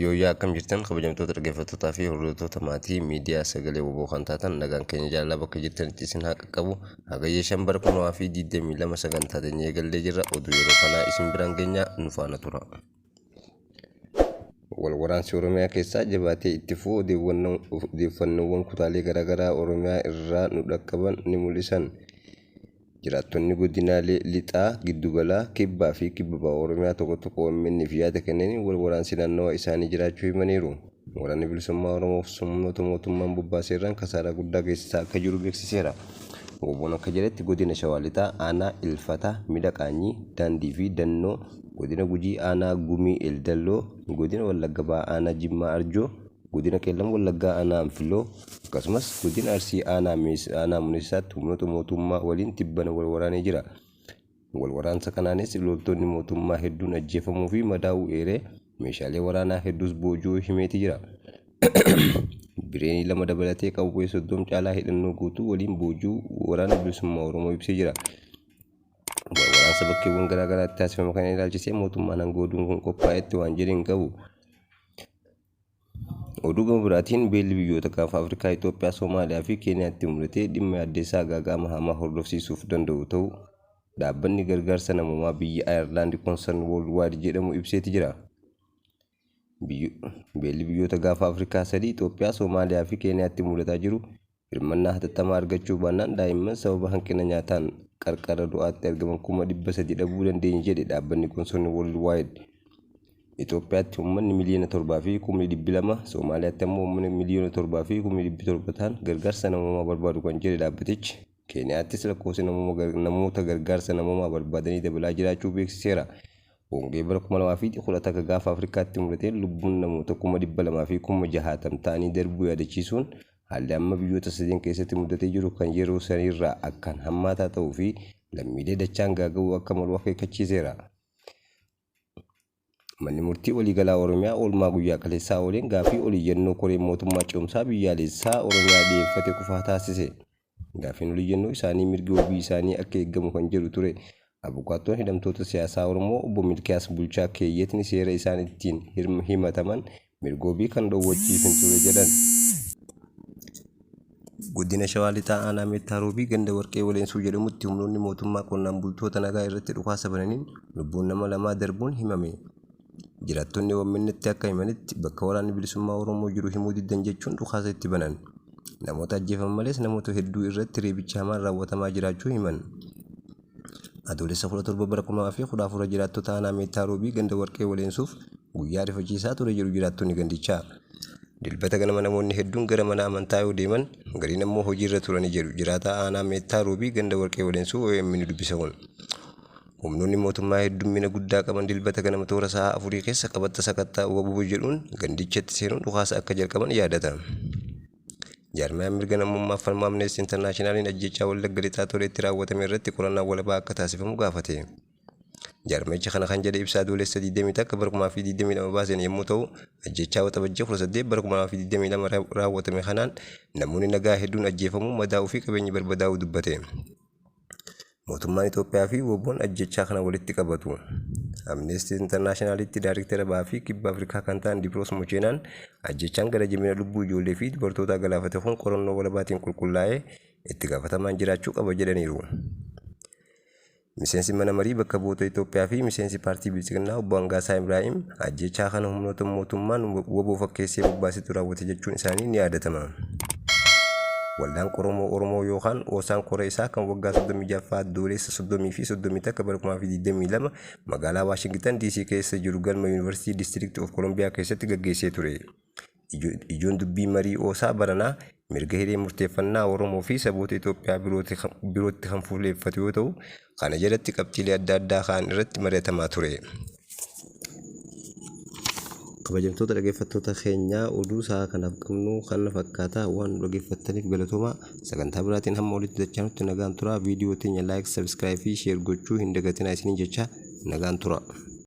Yooyyaa akkam jirtan kabajamtoota dhaggeeffattootaa fi hordoftoota maatii miidiyaa sagalee woboo kan taatan nagaan keenya jaalalaa bakka jirtanitti isin haa qaqqabu. Hagayya 5 bara 2022 sagantaa teenya eegallee jirra. Oduu yeroo kanaa isin biraan geenya nu faana tura. Wal waraansi Oromiyaa keessaa jabaatee itti fufuu odeeffannoowwan kutaalee garaagaraa Oromiyaa irraa nu dhaqqaban ni mul'isan. Jiraattonni godinaalee Lixaa, Giddugalaa, Kibbaa fi Kibba Baha Oromiyaa tokko tokko OMN'f yaada kennaniin wal waraansi naannawa isaanii jiraachuu himaniiru. Waraanni Bilisummaa Oromoo humnoota mootummaan bobbaase irraan kasaaraa guddaa geessisaa akka jiru beeksiseera. Wbo'n akka jedhetti Godina Shawaa Lixaa Aanaa Ilfataa, Midha Qaanyii, Daandii fi Dannoo, Godina Gujii Aanaa Gumii Eldalloo, Godina Wallagga Bahaa Aanaa Jimmaa Arjoo, Godina Qeellam Wallaggaa Aanaa Anfilloo, akkasumas Godina Arsii Aanaa Aanaa Muneessaatti humnoota mootummaa waliin tibbana wal waraanee jira. Wal waraansa kanaanis loltoonni mootummaa hedduun ajjeefamuu fi madaa'uu eeree, meeshaalee waraanaa hedduus booji'uu himeeti jira. Bireenii 2 dabalatee qawwee 30 caalaa hidhannoo guutuu waliin booji'uu Waraanni Bilisummaa Oromoo ibsee jira. Wal waraansa bakkeewwan garaa garaatti taasifame kana ilaalchisee mootummaan hanga oduun kun qophaa'etti waan jedhe hin qabu. Oduu gama biraatiin beelli biyyoota gaanfa Afrikaa Itoophiyaa, Somaaliyaa fi Keeniyaatti mudate dhimma yaaddeessaa gaaga'ama hamaa hordofsiisuuf danda'u ta'uu dhaabbanni gargaarsa namoomaa biyya Ayerlaandi Concern Worldwide jedhamu ibseeti jira. Beelli biyyoota gaafa Afrikaa sadii Itoophiyaa, Somaaliyaa fi Keeniyaatti mudataa jiru Hirmannaa hatattamaa argachuu baannaan daa'imman sababa hanqina nyaataan qarqara du'aatti argaman 300,000 dhabuu dandeenya jedhe dhaabbanni Concern Worldwide. Itoophiyaatti uummanni miliyoona 7 fi kumni dhibbi 2, Somaaliyaatti ammoo uummanni miliyoona 7 fi kumni dhibbi 7 ta'an gargaarsa namoomaa barbaadu kan jedhe dhaabbatichi, Keeniyaattis lakkoofsi namoota gargaarsa namoomaa barbaadanii dabalaa jiraachuu beeksiseera. Hongee bara 2011 gaafa Afrikaatti mudateen lubbuun namoota 260,000 ta'anii darbuu yaadachiisuun, Haalli amma biyyoota sadeen keessatti mudatee jiru kan yeroo saniirraa akkaan hammaataa ta'uu fi lammiilee dachaan gaaga'uu akka malu akeekkachiiseera. Manni Murtii Waliigalaa Oromiyaa oolmaa guyyaa kaleessaa ooleen gaaffii oliyyannoo koreen mootummaa ce'umsaa biyyaalessaa Oromiyaa dhiyeeffate kufaa taasise. Gaaffiin oliyyannoo isaanii mirgi wabii isaanii akka eeggamu kan jedhu ture. Abukaattoon hidhamtoota siyaasaa Oromoo Obbo Milkiyaas Bulchaa keeyyatni seera isaan ittiin himataman mirga wabii kan dhowwachiisu hin ture jedhan. Godina Shawaa Lixaa Aanaa Meettaa Roobii ganda Warqee Waleensuu jedhamutti humnoonni mootummaa qonnaan bultoota nagaa irratti dhukaasa bananiin lubbuun nama lamaa darbuun himame. Jiraattonni OMN'tti akka himanitti bakka Waraanni Bilisummaa Oromoo jiru himuu diddan jechuun dhukaasa itti banan. Namoota ajjeefaman malees namoota hedduu irratti reebichi hamaan raawwatamaa jiraachuu himan. Adoolessa 17 bara 2014 jiraattota aanaa Meettaa Roobii ganda Warqee Waleensuuf guyyaa rifachiisaa ture jedhu jiraattonni gandichaa. Dilbata ganama namoonni hedduun gara mana amantaa yoo deeman gariin ammoo hojiirra turani jedhu jiraataa aanaa Meettaa Roobii ganda Warqee Waleensuu OMN dubbise kun. Humnoonni mootummaa heddummina guddaa qaban Dilbata ganama toora sa'aa afurii keessa qabatta sakattaa wbo jedhuun gandichatti seenuun dhukaasa akka jalqaban yaadata. Jaarmayaan mirga namummaaf falmu Amneestii Intarnaashinaaliin ajjeechaa Wallagga Lixaa Toleetti raawwatame irratti qorannaan walabaa akka taasifamu gaafate. Jaarmayichi kana kan jedhe ibsa Adoolessa 21 bara 2022 baaseen yommuu ta'u, ajjeechaa Waxabajjii 18 bara 2022 raawwatame kanaan namoonni nagaa hedduun ajjeefamuu, madaa'uu fi qabeenyi barbadaa'uu dubbate. Mootummaan Itoophiyaa fi WBOn ajjeechaa kana walitti qabatu. Amneestii Intarnaashinaalitti daariktera Bahaa fi Kibba Afrikaa kan ta'an Diproos Mucheenaan ajjeechaan gara jabina lubbuu ijoollee fi dubartootaa galaafate kun qorannoo walabaatiin qulqullaa'ee itti gaafatamaan jiraachuu qaba jedhaniiru. Miseensi mana marii bakka bu'oota Itoophiyaa fi miseensi paartii Biltsiginnaa obbo Hangaasaa Ibraahim ajjeechaa kana humnoota mootummaan wbo fakkeessee bobbaasetu raawwate jechuun isaanii ni yaadatama. Waldaan Qoromoo Oromoo yookaan Oosaan kora isaa kan waggaa 36ffaa Adoolessa 30 fi 31 bara 2022 magaalaa Waashingitan DC keessa jiru galma Yuunivarsiitii District of Columbia keessatti gaggeessee ture. Ijoon dubbii marii Oosaa baranaa mirga hiree murteeffannaa Oromoo fi saboota Itoophiyaa birootti kan fuuleeffatu yoo ta'u, kana jalatti qabxiilee adda addaa ka'an irratti mari'atamaa ture. Kabajamtoota dhaggeeffattoota keenyaa oduu sa'a kanaaf qabnu kana fakkaata waan nu dhaggeeffattaniif galatoomaa sagantaa biraatiin hamma walitti dachaanutti nagaan turaa viidiyoo teenya like subscribe fi share gochuu hin dagatinaa isiniin jecha nagaan turaa.